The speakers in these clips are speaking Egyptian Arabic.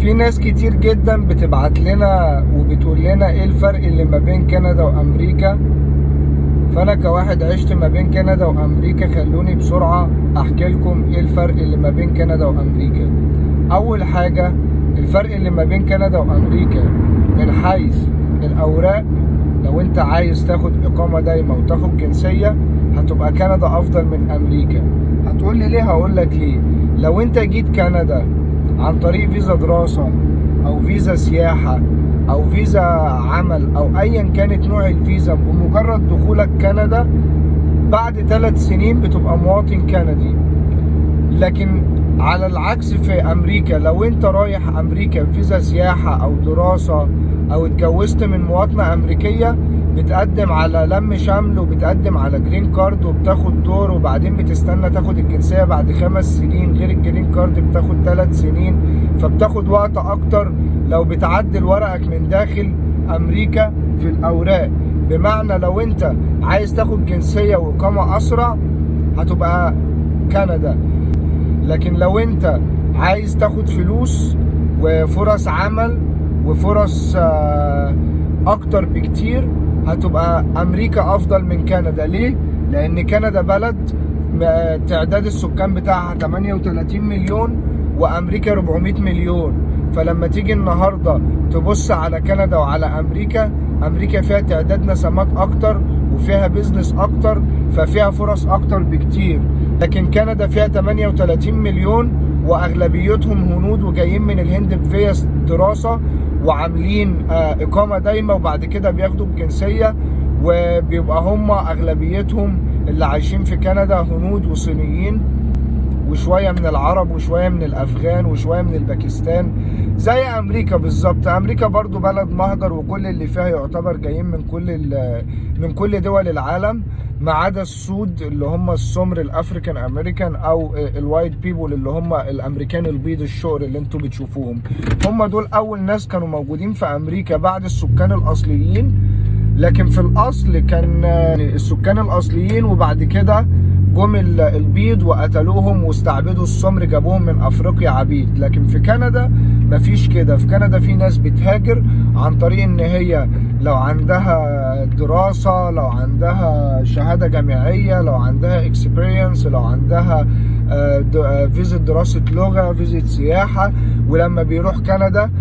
في ناس كتير جدا بتبعت لنا وبتقول لنا ايه الفرق اللي ما بين كندا وامريكا. فانا كواحد عشت ما بين كندا وامريكا، خلوني بسرعة احكي لكم ايه الفرق اللي ما بين كندا وامريكا. اول حاجة، الفرق اللي ما بين كندا وامريكا من حيث الاوراق، لو انت عايز تاخد اقامة دايمة وتاخد جنسية هتبقى كندا افضل من امريكا. هتقول لي ليه؟ هقول لك ليه. لو انت جيت كندا عن طريق فيزا دراسة او فيزا سياحة او فيزا عمل او ايا كانت نوع الفيزا، بمجرد دخولك كندا بعد 3 سنين بتبقى مواطن كندي. لكن على العكس في امريكا، لو انت رايح امريكا فيزا سياحة او دراسة او اتجوزت من مواطنة امريكية، بتقدم على لم شمل وبتقدم على green card وبتاخد دور، وبعدين بتستنى تاخد الجنسية بعد 5 سنين. غير ال green card بتاخد 3 سنين، فبتاخد وقت اكتر لو بتعدل ورقك من داخل امريكا في الاوراق. بمعنى لو انت عايز تاخد جنسية واقامة اسرع هتبقى كندا، لكن لو انت عايز تاخد فلوس وفرص عمل وفرص اكتر بكتير هتبقى امريكا افضل من كندا. ليه؟ لان كندا بلد تعداد السكان بتاعها 38 مليون وامريكا 400 مليون. فلما تيجي النهارده تبص على كندا وعلى امريكا، امريكا فيها تعداد نسمات اكتر وفيها business اكتر، ففيها فرص اكتر بكتير. لكن كندا فيها 38 مليون واغلبيتهم هنود وجايين من الهند بفيز دراسة وعاملين اقامه دايمه، وبعد كده بياخدوا الجنسيه، وبيبقى هم اغلبيتهم اللي عايشين في كندا هنود وصينيين وشوية من العرب وشوية من الافغان وشوية من الباكستان، زي امريكا بالظبط. امريكا برضو بلد مهجر، وكل اللي فيها يعتبر جايين من كل دول العالم ما عدا السود اللي هم السمر ال African American او ال white people اللي هم الامريكان البيض الشقر اللي انتوا بتشوفوهم. هم دول اول ناس كانوا موجودين في امريكا بعد السكان الاصليين. لكن في الاصل كان السكان الاصليين، وبعد كده جم البيض وقتلوهم واستعبدوا السمر، جابوهم من افريقيا عبيد. لكن في كندا مفيش كده. في كندا في ناس بتهاجر عن طريق ان هي لو عندها دراسة، لو عندها شهادة جامعية، لو عندها experience، لو عندها فيزا دراسة لغة، فيزا سياحة. ولما بيروح كندا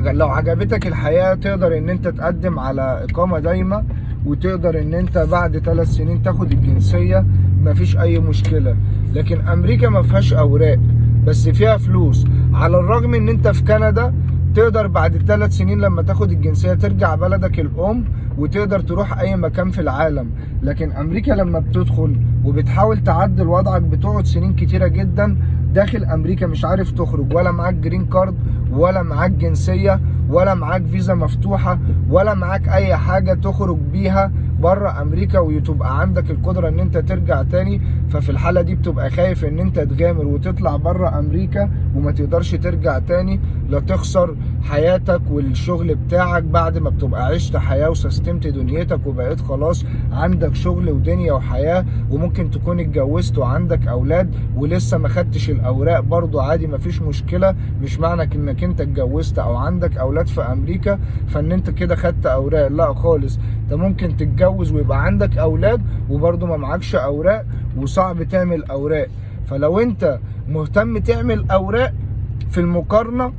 لو عجبتك الحياة تقدر ان انت تقدم على اقامة دايمة، وتقدر ان انت بعد 3 سنين تاخد الجنسية، مفيش اي مشكلة. لكن امريكا ما فيهاش اوراق بس فيها فلوس. على الرغم ان انت في كندا تقدر بعد ال3 سنين لما تاخد الجنسية ترجع بلدك الام وتقدر تروح اي مكان في العالم، لكن امريكا لما بتدخل وبتحاول تعدل وضعك بتقعد سنين كتيرة جدا داخل امريكا مش عارف تخرج، ولا معاك green card ولا معاك جنسية ولا معاك فيزا مفتوحة ولا معاك اي حاجة تخرج بيها بره امريكا وتبقى عندك القدرة ان انت ترجع تاني. ففي الحالة دي بتبقى خايف ان انت تغامر وتطلع بره امريكا وما تقدرش ترجع تاني، لا تخسر حياتك والشغل بتاعك بعد ما بتبقى عشت حياة وسستمت دنيتك وبقيت خلاص عندك شغل ودنيا وحياة، وممكن تكون اتجوزت وعندك اولاد ولسه ما خدتش الاوراق. برضو عادي، مفيش مشكلة. مش معنى انك انت اتجوزت او عندك اولاد في امريكا فان انت كده خدت اوراق، لا خالص. انت ممكن تتجوز ويبقى عندك اولاد وبرضو ما معكش اوراق وصعب تعمل اوراق. فلو انت مهتم تعمل اوراق، في المقارنة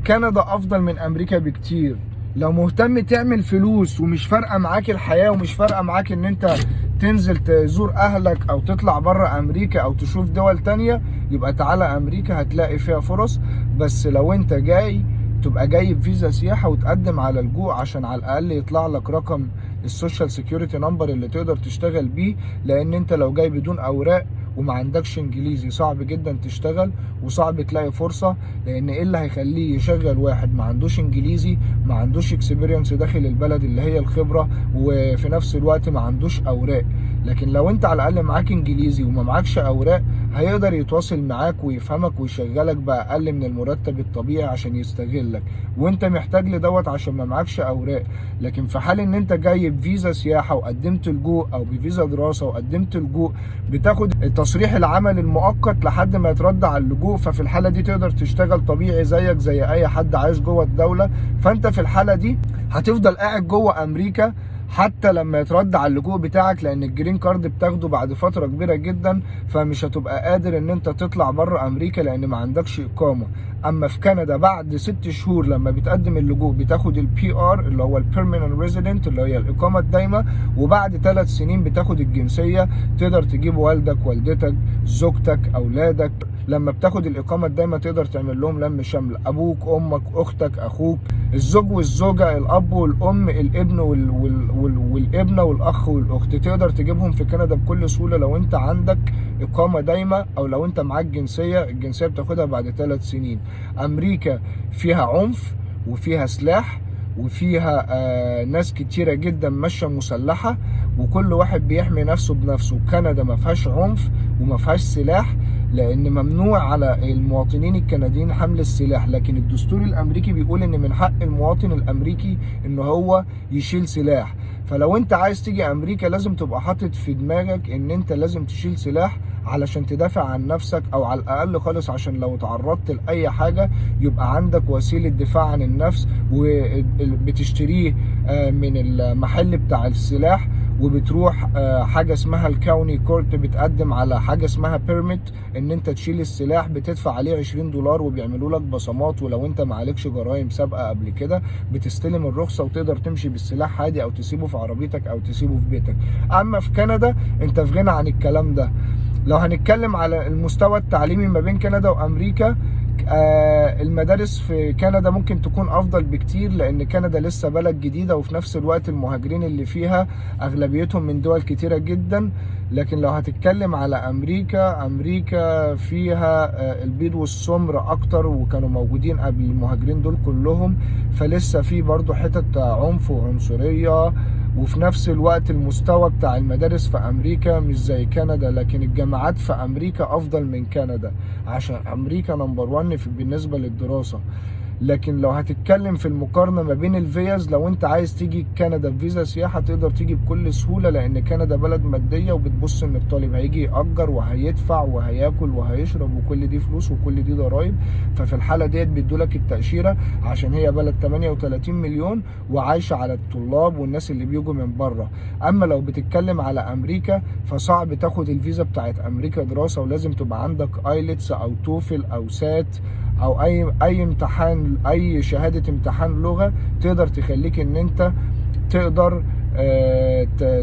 كندا افضل من امريكا بكتير. لو مهتم تعمل فلوس ومش فارقه معاك الحياة ومش فارقه معاك ان انت تنزل تزور اهلك او تطلع بره امريكا او تشوف دول تانية، يبقى تعالى امريكا، هتلاقي فيها فرص. بس لو انت جاي تبقى جايب فيزا سياحة وتقدم على لجوء عشان على الاقل يطلع لك رقم ال social security number اللي تقدر تشتغل بيه، لان انت لو جاي بدون اوراق وما عندكش انجليزي صعب جدا تشتغل وصعب تلاقي فرصة. لان ايه اللي هيخليه يشغل واحد ما عندوش انجليزي، ما عندوش experience داخل البلد اللي هي الخبرة، وفي نفس الوقت ما عندوش اوراق؟ لكن لو انت على الاقل معاك انجليزي وما معاكش اوراق هيقدر يتواصل معاك ويفهمك ويشغلك بأقل من المرتب الطبيعي عشان يستغلك، وانت محتاج لدوت عشان ما معكش اوراق. لكن في حال ان انت جاي بفيزا سياحة وقدمت لجوء، او بفيزا دراسة وقدمت لجوء، بتاخد تصريح العمل المؤقت لحد ما يترد على اللجوء. ففي الحالة دي تقدر تشتغل طبيعي زيك زي اي حد عايش جوه الدولة. فانت في الحالة دي هتفضل قاعد جوه امريكا حتى لما يترد على اللجوء بتاعك، لان ال green card بتاخده بعد فترة كبيرة جدا، فمش هتبقى قادر ان انت تطلع بره امريكا لان ما عندكش اقامه. اما في كندا بعد 6 شهور لما بتقدم اللجوء بتاخد ال PR اللي هو ال permanent resident، اللي هي الاقامة الدايمه، وبعد 3 سنين بتاخد الجنسيه. تقدر تجيب والدك، والدتك، زوجتك، اولادك. لما بتاخد الاقامة الدايمه تقدر تعمل لهم لم شمل: ابوك، امك، اختك، اخوك، الزوج والزوجه، الاب والام، الابن والابنه، والاخ والاخت. تقدر تجيبهم في كندا بكل سهولة لو انت عندك اقامه دايمه او لو انت معاك جنسيه. الجنسية بتاخدها بعد 3 سنين. امريكا فيها عنف وفيها سلاح وفيها ناس كتيرة جدا ماشية مسلحة، وكل واحد بيحمي نفسه بنفسه. كندا ما فيهاش عنف وما فيهاش سلاح، لان ممنوع على المواطنين الكنديين حمل السلاح، لكن الدستور الامريكي بيقول ان من حق المواطن الامريكي ان هو يشيل سلاح. فلو انت عايز تيجي امريكا لازم تبقى حاطط في دماغك ان انت لازم تشيل سلاح علشان تدافع عن نفسك، او على الاقل خالص عشان لو اتعرضت لاي حاجة يبقى عندك وسيلة دفاع عن النفس. وبتشتريه من المحل بتاع السلاح، وبتروح حاجة اسمها ال county court، بتقدم على حاجة اسمها permit ان انت تشيل السلاح، بتدفع عليه 20 دولار وبيعملوا لك بصمات، ولو انت ما عليكش جرائم سابقه قبل كده بتستلم الرخصة وتقدر تمشي بالسلاح عادي، او تسيبه في عربيتك او تسيبه في بيتك. اما في كندا انت في غنى عن الكلام ده. لو هنتكلم على المستوى التعليمي ما بين كندا وامريكا، المدارس في كندا ممكن تكون افضل بكتير، لان كندا لسه بلد جديدة، وفي نفس الوقت المهاجرين اللي فيها اغلبيتهم من دول كتيرة جدا. لكن لو هتتكلم على امريكا، امريكا فيها البيض والسمر اكتر، وكانوا موجودين قبل المهاجرين دول كلهم، فلسه في برضو حتت عنف وعنصرية. وفي نفس الوقت المستوى بتاع المدارس في امريكا مش زي كندا، لكن الجامعات في امريكا افضل من كندا عشان امريكا number 1 في بالنسبة للدراسة. لكن لو هتتكلم في المقارنة ما بين الفيز، لو انت عايز تيجي كندا بفيزا سياحة تقدر تيجي بكل سهولة، لان كندا بلد مادية وبتبص ان الطالب هيجي يأجر وهيدفع وهياكل وهيشرب، وكل دي فلوس وكل دي ضرائب. ففي الحالة ديت بيدولك التأشيرة عشان هي بلد 38 مليون وعايشة على الطلاب والناس اللي بيجوا من بره. اما لو بتتكلم على امريكا فصعب تاخد الفيزا بتاعت امريكا دراسة، ولازم تبقى عندك IELTS او TOEFL او SAT او اي امتحان، اي شهادة امتحان لغة تقدر تخليك ان انت تقدر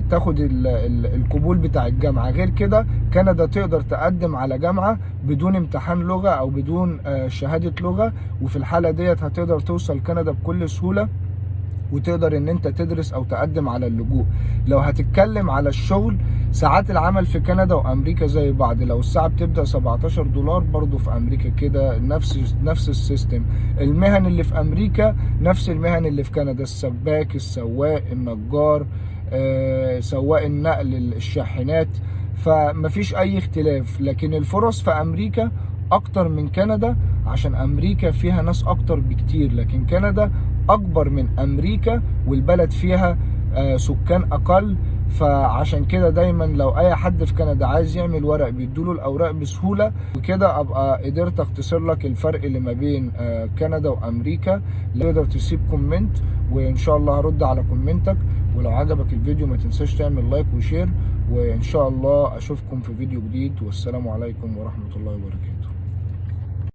تاخد القبول بتاع الجامعة. غير كده كندا تقدر تقدم على جامعة بدون امتحان لغة او بدون شهادة لغة، وفي الحالة ديت هتقدر توصل كندا بكل سهولة وتقدر ان انت تدرس او تقدم على اللجوء. لو هتتكلم على الشغل، ساعات العمل في كندا وامريكا زي بعض. لو الساعة بتبدأ 17 دولار برضو في امريكا كده، نفس ال system. المهن اللي في امريكا نفس المهن اللي في كندا: السباك، السواق، النجار، سواق النقل، الشاحنات، فمفيش اي اختلاف. لكن الفرص في امريكا اكتر من كندا عشان امريكا فيها ناس اكتر بكتير، لكن كندا اكبر من امريكا والبلد فيها سكان اقل. فعشان كده دايما لو اي حد في كندا عايز يعمل ورق بيدوله الاوراق بسهولة. وكده ابقى قدرت اختصر لك الفرق اللي ما بين كندا وامريكا. تقدر تسيب comment وان شاء الله هرد على comment ك. ولو عجبك الفيديو ما تنساش تعمل like و share، وان شاء الله اشوفكم في فيديو جديد، والسلام عليكم ورحمة الله وبركاته.